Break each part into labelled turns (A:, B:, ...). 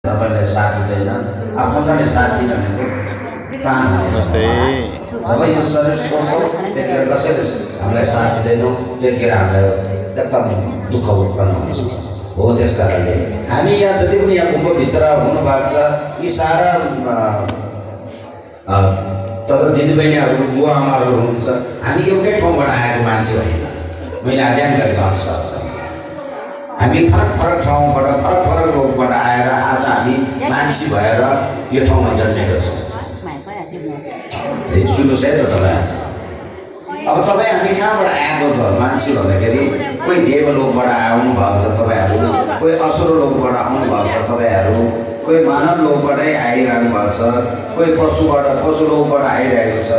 A: तपाईँलाई साथ दिँदैन आफूलाई साथ दिने भनेको काम
B: नमस्ते
A: जब यो शरीर सोच्छौँ त्यतिखेर कसैले हामीलाई साथ दिँदैनौँ त्यतिखेर हामीलाई एकदम दुःख उत्पन्न हुन्छ हो। त्यस कारणले हामी यहाँ जति पनि यहाँ कुम्भभित्र हुनुभएको छ यी सारा तर दिदीबहिनीहरू बुवा आमाहरू हुनुहुन्छ हामी एउटै ठाउँबाट आएको मान्छे होइन। मैले अध्ययन गरेको अनुसार छ हामी फरक फरक ठाउँबाट फरक फरक लोकबाट आएर आज हामी मान्छे भएर यो ठाउँमा जन्मेका छौँ। सुन्नुहोस् है त तपाईँ अब तपाईँ हामी कहाँबाट आएको त मान्छे भन्दाखेरि कोही देवलोकबाट आउनु भएको छ तपाईँहरू, कोही असुर लोकबाट आउनु भएको छ तपाईँहरू, कोही मानव लोकबाटै आइरहनु भएको छ, कोही पशु लोकबाट आइरहेको छ,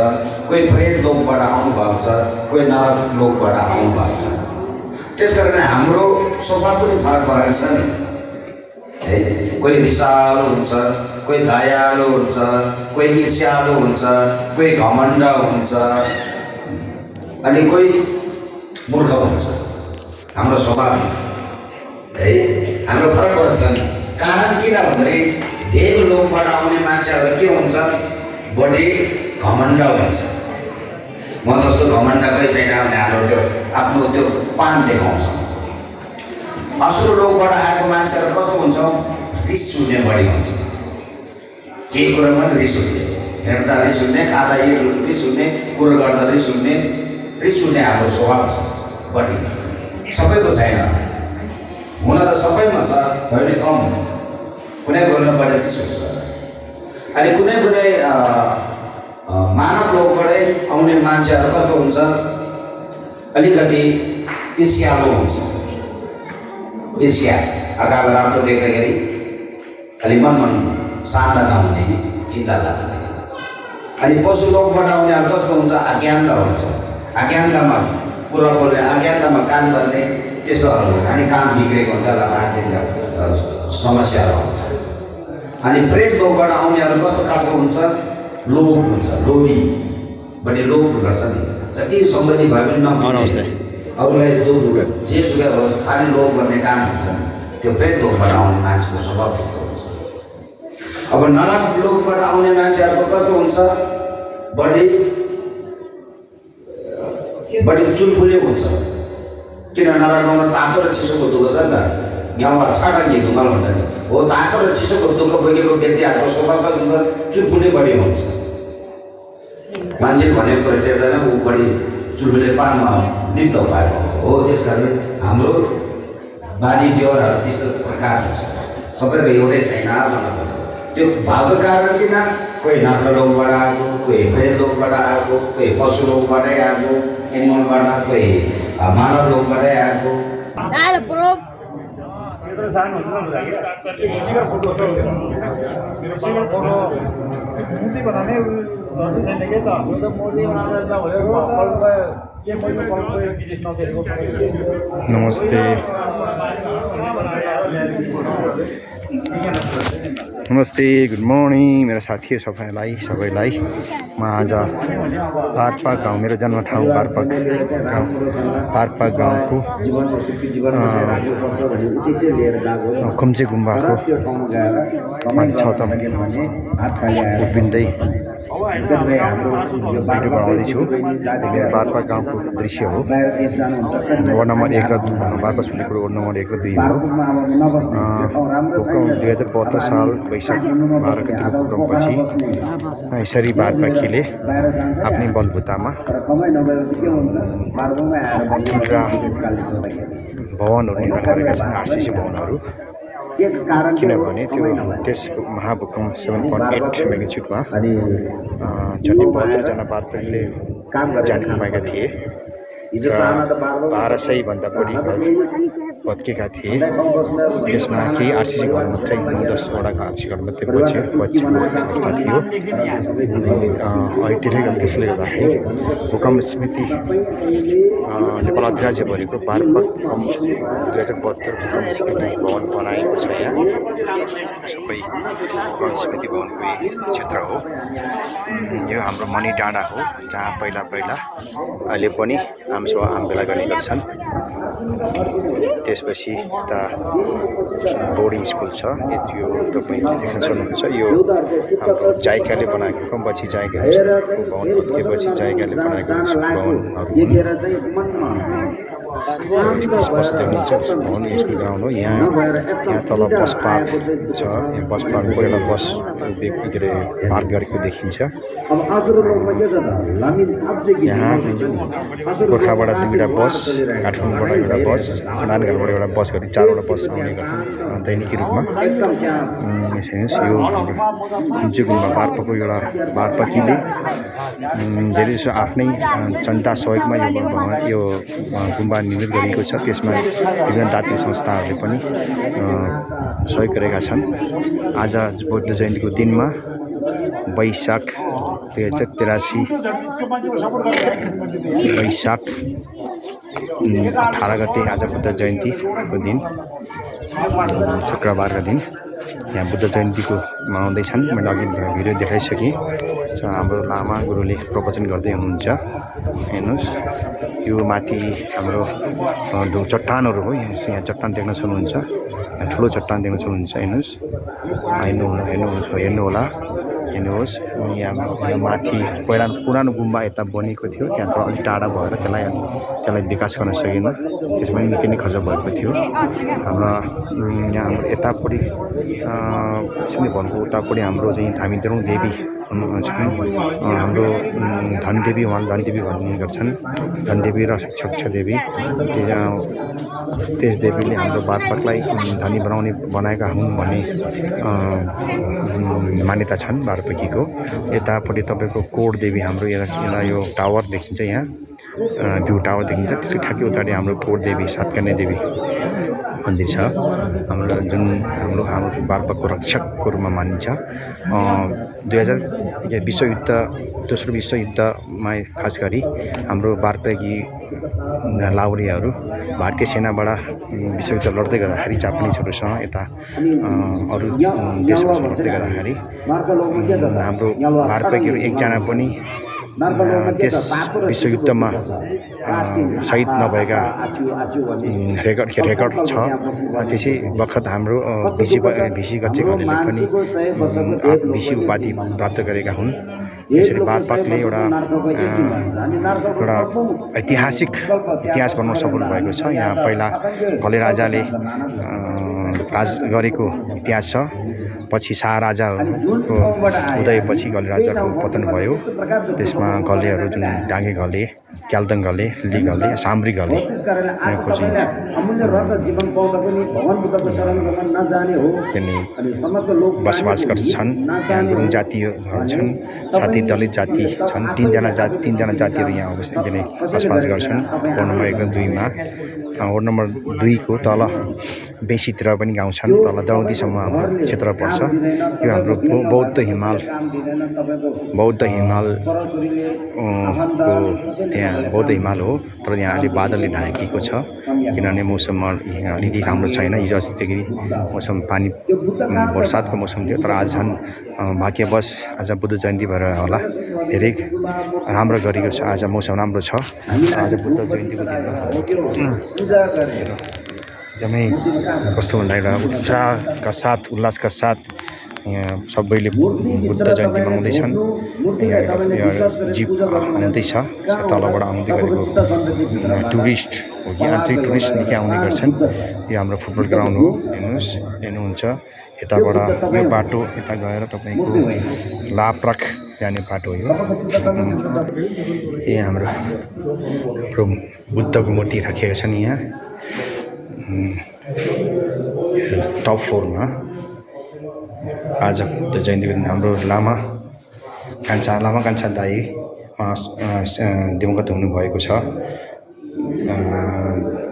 A: कोही प्रेत लोकबाट आउनु भएको छ, कोही नरक लोकबाट आउनु भएको छ। त्यस कारण हाम्रो स्वभाव पनि फरक फरक छ नि है। कोही विशालु हुन्छ, कोही दयालु हुन्छ, कोही ईर्ष्यालु हुन्छ, कोही घमण्ड हुन्छ अनि कोही मूर्ख हुन्छ। हाम्रो स्वभाव है हाम्रो फरक फरक छ नि। कारण किन भन्दाखेरि देवलोकबाट आउने मान्छेहरू के हुन्छ बढी घमण्ड हुन्छ। म जस्तो घमण्ड कोही छैन भने हाम्रो त्यो आफ्नो त्यो पान देखाउँछ। असुर लोकबाट आएको मान्छेहरू कस्तो हुन्छ रिस उठ्ने बढी हुन्छ। केही कुरामा पनि रिस उठ्ने, हेर्दा रिस उठ्ने, खाँदा रिस उठ्ने, कुरो गर्दा रिस उठ्ने हाम्रो स्वभाव छ बढी। सबैको छैन, हुन त सबैमा छ भने कम कुनै कुरामा बढी रिस उठ्छ। अनि कुनै कुनै मानव लोकबाटै आउने मान्छेहरू कस्तो हुन्छ अलिकति ईर्ष्यालु हुन्छ। ईर्ष्या अगाडि राम्रो देख्दाखेरि अलि मन शान्त नहुने, चिन्ता लाग्ने। अनि पशु लोकबाट आउनेहरू कस्तो हुन्छ अज्ञान हुन्छ। अज्ञानतामा कुरा बोल्ने, अज्ञानतामा काम गर्ने त्यस्तोहरू अनि काम बिग्रेको हुन्छ, समस्याहरू हुन्छ। अनि प्रेत लोकबाट आउनेहरू कस्तो खालको हुन्छ लोभ हुन्छ, लोभी बढी लोभ गर्छ नि। जति सम्बन्धी भए पनि नहुने अरूलाई लोभ जे सुकै होस् खालि लोभ गर्ने काम हुन्छ। त्यो प्रेत लोकबाट आउने मान्छेको स्वभाव त्यस्तो हुन्छ। अब नरक लोकबाट आउने मान्छेहरूको कस्तो हुन्छ बढी चुलबुले हुन्छ। किन नरकमा तातो र चिसोको दुःख छ नि त। गाउँमा छाडा कि धुमाल भन्छ नि हो। तातो र चिसोको दुःख बोकेको व्यक्तिहरूको स्वभाव कस्तो हुन्छ चुलबुले बढी हुन्छ। मान्छे भनेको कुरा चाहिँ ऊ बढी चुलबुले पानमा लिप्त भएको हुन्छ हो। त्यस कारण हाम्रो बानी व्यवहारहरू त्यस्तो प्रकारको छ। सबैको एउटै छैन भन्नु। त्यो भएको कारण किन कोही नर्क लोकबाट आएको, कोही प्रेत लोकबाट आएको, कोही पशु लोकबाटै आएको, एनिमलबाट, कोही मानव लोकबाटै आएको।
B: नमस्ते नमस्ते गुड मर्निङ मेरो साथीहरू सबैलाई म आज पारपाक गाउँ, मेरो जन्मठाउँ पारपाक गाउँको खुम्चे गुम्बाको माथि छतमा उभिँदै भिडियो बनाउँदैछु। मेरो पारपाक गाउँको दृश्य हो। वार्ड नम्बर 1 र 2 पारपाक सुलीकोट वार्ड नम्बर 1 र 2 हो। 2072 साल वैशाख 12 गते भूकम्पपछि यसरी पारपाकीले आफ्नै बलबुतामा ठुला भवनहरू निर्माण गरेका छन्, आरसीसी भवनहरू। किनभने त्यो त्यस महाभूकम्प 7.8 म्याग्निच्युडमा झन्डै 72 जना पारपाकीले ज्यान गुमाएका थिए र 1200 भन्दा बढी घर भत्केका थिए। त्यसमा केही आरसीसी घर मात्रै 9-10 वटा आरसीसी घर मात्रै बचेको अवस्था थियो। त्यसले गर्दाखेरि भूकम्प स्मृति नेपाल अधिराज्यभरिको पारपाक 2072 भूकम्प स्मृति भवन बनाएको छ। यहाँ सबै भूकम्प स्मृति भवनको क्षेत्र हो। यो हाम्रो मनी डाँडा हो, जहाँ पहिला अहिले पनि हामीसँग आमभेला गर्ने गर्छन्। त्यसपछि यता बोर्डिङ स्कुल छ। यो तपाईँले देख्न सक्नुहुन्छ। यो हाम्रो जाइकाले बनाएको कम्पछि जाइकाले भवन भत्किएपछि जाइकाले बनाएको भवनहरू स्पष्ट देख्नुहुन्छ। भवन स्कुल ग्राउन्ड हो। यहाँ तल बस पार्क छ। यहाँ बस पार्कको एउटा बस के अरे पार्क गरेको देखिन्छ। यहाँ गोर्खाबाट 2वटा बस, काठमाडौँबाट एउटा बस, नानगढबाट एउटा बस गरी 4वटा बस आउने गर्छन् दैनिकी रूपमा। यो हाम्रो खुम्ची गुम्बा बारपाको एउटा बारपाकीले धेरै जसो आफ्नै जनता सहयोगमा यो गुम्बा निर्मित गरिएको छ। त्यसमा विभिन्न दात्री संस्थाहरूले पनि सहयोग गरेका छन्। आज बौद्ध जयन्तीको दिनमा वैशाख 2083 वैशाख 18 गते आज बुद्ध जयन्तीको दिन, शुक्रबारका दिन यहाँ बुद्ध जयन्तीको मनाउँदैछन्। मैले अघि भिडियो देखाइसकेँ। हाम्रो लामा गुरुले प्रवचन गर्दै हुनुहुन्छ। हेर्नुहोस्, यो माथि हाम्रो चट्टानहरू हो। यहाँ चट्टान देख्न सक्नुहुन्छ। यहाँ ठुलो चट्टान देख्न सक्नुहुन्छ। हेर्नुहोला। यहाँ माथि पहिला पुरानो गुम्बा यता बनेको थियो। त्यहाँ त अलिक टाढा भएर त्यसलाई विकास गर्न सकेन। त्यसमा निकै नै खर्च भएको थियो। यहाँ हाम्रो यतापट्टि सिन्धुवनको उतापट्टि हाम्रो चाहिँ धामीदेउन देवी छन्। हाम्रो धनदेवी भन्ने गर्छन्। धनदेवी र शिक्षा देवी। त्यस देवीले हाम्रो बारपाकलाई धनी बनाएका हुन् भन्ने मान्यता छन् बारपाकीको। यतापट्टि तपाईँको कोट देवी हाम्रो यसलाई यो टावर देखिन्छ। यहाँ भ्यू टावर देखिन्छ। त्यसको ठ्याक्कै उतापट्टि हाम्रो कोट देवी सातकन्या देवी मन्दिर छ। हाम्रो बारपाकको रक्षकको रूपमा मानिन्छ। 2000 दोस्रो विश्वयुद्धमा खास गरी हाम्रो बारपाकी लाउरेहरू भारतीय सेनाबाट विश्वयुद्ध लड्दै गर्दाखेरि जापानिजहरूसँग यता अरू देशहरूसँग लड्दै गर्दाखेरि हाम्रो बारपाकीहरू एकजना पनि त्यस विश्वयुद्धमा शहीद नभएका रेकर्ड छ। त्यसै बखत हाम्रो भिसी गच्छे घलेले पनि भिसी उपाधि प्राप्त गरेका हुन्। यसरी बारपाकले एउटा इतिहास बनाउन सफल भएको छ। यहाँ पहिला घले राजाले राज गरेको इतिहास छ। पछि शाह राजाहरूको उदयपछि घले राजाको पतन भयो। त्यसमा घलेहरू जुन डाङ्गे घले, क्याल्दङ घले, ली घले, साम्री घले बसोबास गर्छन्। यहाँ गुरुङ जातिहरू छन्, साथै दलित जाति छन्। तीनजना जातिहरू यहाँ बसोबास गर्छन्। वार्ड नम्बर 1 र 2 मा। वार्ड नम्बर 2 को तल बेसीतिर पनि गाउँछन्। तल दौडीसम्म हाम्रो क्षेत्र पर्छ। यो हाम्रो बौद्ध हिमाल हो। तर यहाँ अहिले बादलले ढाकिएको छ किनभने मौसममा अलिकति राम्रो छैन। हिजो अस्तिदेखि मौसम पानी बर्सातको मौसम थियो। तर आज झन् भाग्यवश आज बुद्ध जयन्ती भएर होला धेरै राम्रो गरेको छ। आज मौसम राम्रो छ। आज बुद्ध जयन्तीको दिन एकदमै कस्तो भन्दा उत्साहका साथ उल्लासका साथ यहाँ सबैले बुद्ध जयन्ती मनाउँदैछन्। यहाँ जिप आउँदैछ तलबाट आउँदै गरेको टुरिस्ट हो कि आन्तरिक टुरिस्ट निकै आउने गर्छन्। यो हाम्रो फुटबल ग्राउन्ड हो। हेर्नुहुन्छ यताबाट यो बाटो यता गएर तपाईँको लाप्राक जाने बाटो हो। हाम्रो बुद्धको मूर्ति राखिएका छन् यहाँ टप फ्लोरमा। आज बुद्ध जयन्तीको दिन हाम्रो लामा कान्छा दाई दिवंगत हुनुभएको छ।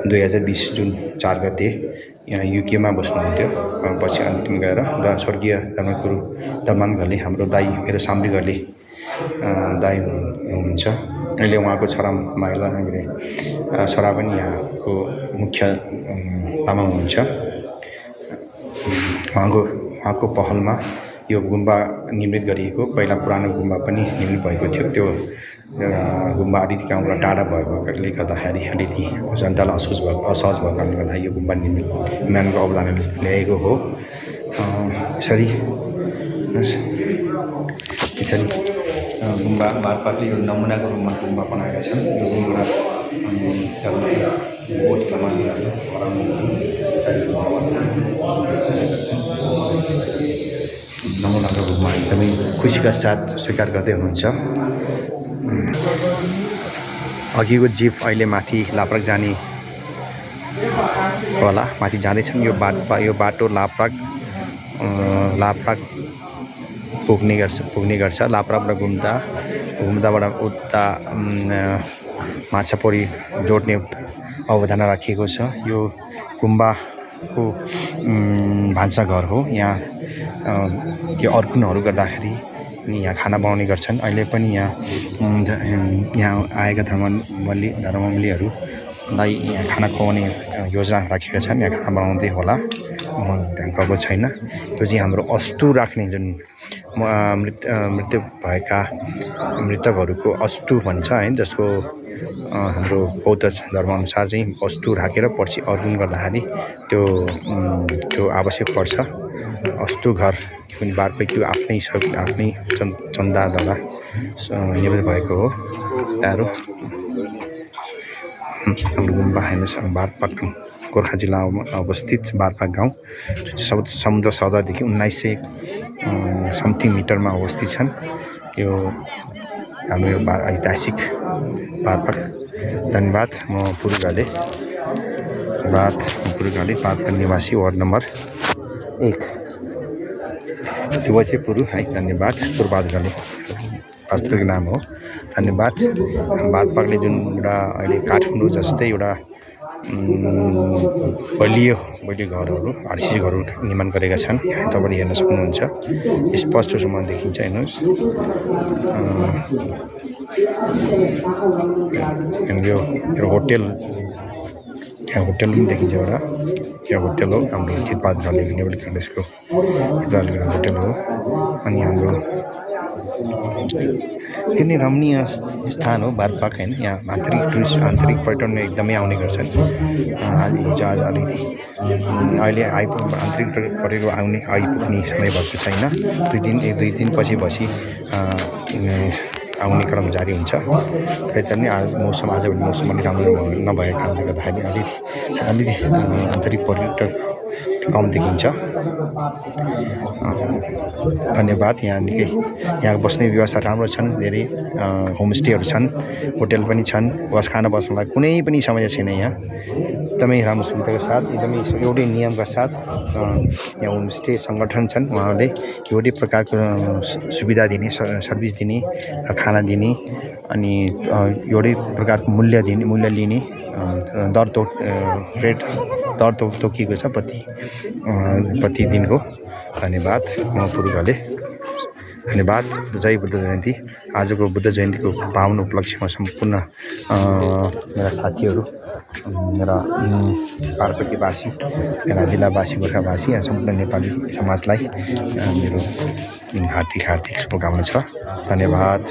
B: 2020 जुन 4 गते यहाँ युकेमा बस्नुहुन्थ्यो। पछि अन्तिम गएर स्वर्गीय धर्मगुरु धर्मान घले हाम्रो दाई, मेरो साम्री घले दाई हुनुहुन्छ। अहिले उहाँको छोरा माइला छोरा पनि यहाँको मुख्य लामा हुनुहुन्छ। उहाँको पहलमा यो गुम्बा निर्मित गरिएको। पहिला पुरानो गुम्बा पनि निर्मित भएको थियो। त्यो गुम्बा अलिकति गाउँबाट टाढा भएकोले गर्दाखेरि अलिकति जनतालाई असहज भएको कारणले गर्दा यो गुम्बा निर्माणको अवधारणा ल्याएको हो। यसरी गुम्बा बारपाकले यो नमुनाको रूपमा गुम्बा बनाएका छन्। यो चाहिँ एउटा बोट कमानहरू नमुनाको रूपमा एकदमै खुसीका साथ स्वीकार गर्दै हुनुहुन्छ। अघिको जीप अहिले माथि लाप्राक जाने होला, माथि जाँदैछन्। यो बाटो लाप्राक पुग्ने गर्छ। लाप्राकबाट घुम्दाबाट उता माछापौडी जोड्ने अवधारणा राखिएको छ। यो गुम्बाको भान्साघर हो। यहाँ यो अर्पणहरू गर्दाखेरि अनि यहाँ खाना बनाउने गर्छन्। अहिले पनि यहाँ आएका धर्मावलम्बीहरूलाई यहाँ खाना खुवाउने योजना राखेका छन्। यहाँ खाना बनाउँदै होला, त्यहाँ गएको छैन। त्यो चाहिँ हाम्रो अस्तु राख्ने जुन मृत्यु भएका मृतकहरूको अस्तु भन्छ है, जसको हाम्रो बौद्ध धर्मअनुसार चाहिँ अस्तु राखेर पछि अर्पण गर्दाखेरि त्यो आवश्यक पर्छ। अस्तु घर पनि बारपाकी आफ्नै चन्दाद्वारा निर्मित भएको हो। यहाँहरू हाम्रो गुम्बा हेर्नुहोस्, बारपाक गोर्खा जिल्लामा अवस्थित बारपाक गाउँ समुद्र सौदादेखि 1900 समथिङ मिटरमा अवस्थित छन्। यो हाम्रो ऐतिहासिक बारपाक। धन्यवाद। म पुरुगाले बारपाक निवासी वार्ड नम्बर 1 यो चाहिँ पुरु है। धन्यवाद। पूर्वाधिकारी वास्तविक नाम हो। धन्यवाद। बारपाकले जुन एउटा अहिले काठमाडौँ जस्तै एउटा बलियो घरहरू आरसीसी घरहरू निर्माण गरेका छन्। यहाँ तपाईँले हेर्न सक्नुहुन्छ, स्पष्ट रूपमा देखिन्छ। हेर्नुहोस्, यो होटेल, यहाँ होटेल पनि देखिन्छ एउटा। यो होटेल हो हाम्रो चितबहादुर नेपाली काङ्ग्रेसको होटेल हो। अनि हाम्रो यो नै रमणीय स्थान हो बारपाक होइन। यहाँ आन्तरिक पर्यटन एकदमै आउने गर्छन्। हिजो आज अलिकति अहिले आन्तरिक पर्यटन आइपुग्ने समय भएको छैन। दुई दिन पछि आउने क्रम जारी हुन्छ। फेरि पनि मौसम आजभोलि मौसम अलिक राम्रो नभएको कारणले गर्दाखेरि अलिकति आन्तरिक पर्यटक कम देखिन्छ। धन्यवाद। यहाँ बस्ने व्यवस्था राम्रो छन्। धेरै होमस्टेहरू छन्, होटेल पनि छन्। खाना बस्नलाई कुनै पनि समस्या छैन। यहाँ एकदमै राम्रो सुविधाका साथ, एकदमै एउटै नियमका साथ यहाँ होमस्टे सङ्गठन छन्। उहाँहरूले एउटै प्रकारको सुविधा दिने, सर्भिस दिने, खाना दिने, अनि एउटै प्रकारको मूल्य लिने, दर तोकिएको छ प्रतिदिनको। धन्यवाद। म पुरुगाले। धन्यवाद। जय बुद्ध जयन्ती। आजको बुद्ध जयन्तीको पावन उपलक्ष्यमा सम्पूर्ण मेरा साथीहरू, मेरा बारपाकीवासी, मेरा जिल्लावासी, गोर्खावासी, सम्पूर्ण नेपाली समाजलाई मेरो हार्दिक शुभकामना छ। धन्यवाद।